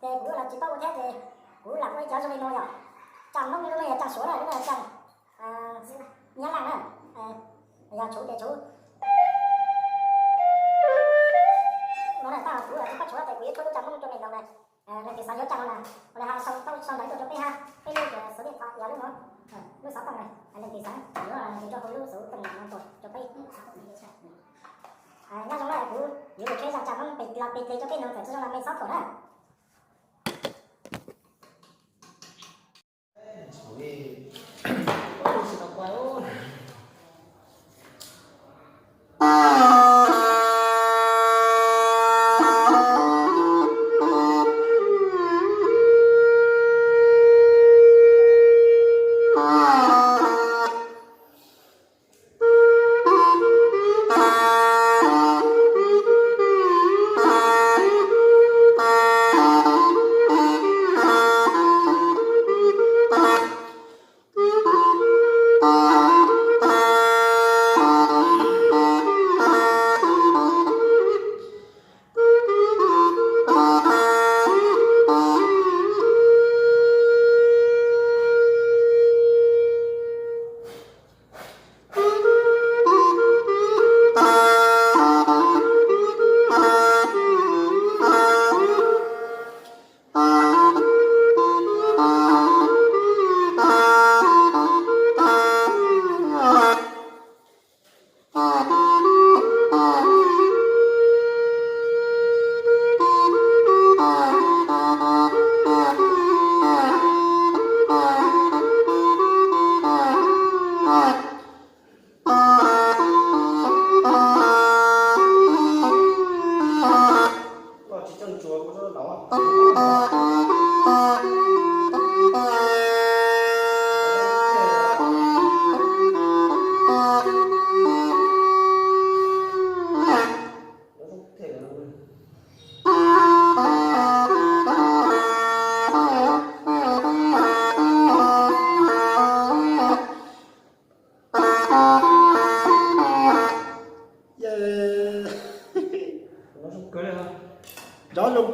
Ces kuv los tsis paub ua thiab ces kuv lam ua ib cov zoo li no yom. Tsaa Moob lub no yog tsaa Suav na, lub no yog tsaa Nyab Laj na. Yog tshuv ces tshuv. No na, tab kuv tsis paub tshuav ces kuv yuav tshuab lub tsaa Moob rau mej mloog na. Leej twg xav yuav tsaa no na, ua li ha sau tau sau ntawv tuaj rau peb ha, peb lub xov điện thoại yog lub no, lub xov tooj na. Leej twg xav yuav leej twg rau hauv lub xov tooj no tuaj rau peb. Nyob zoo na, kuv yuav lus tsheb zaj tsaa Moob pes los pes tes rau peb mloog txawm tsis zoo los mej txhob thuam na. Nrov zoo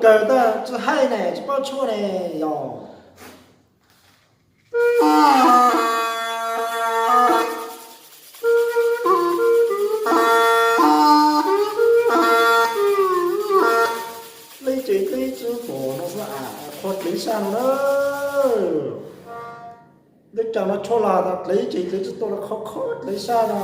kawg tab tsis haib ne, tsis paub tshuaj ne yog. Dleb tsev dleb tswb pom no xwb as, qhov dleb sab no na. Dleb tsaus no tshuaj los dleb tsev dleb tswb tuaj los qhov qhov dleb sab no.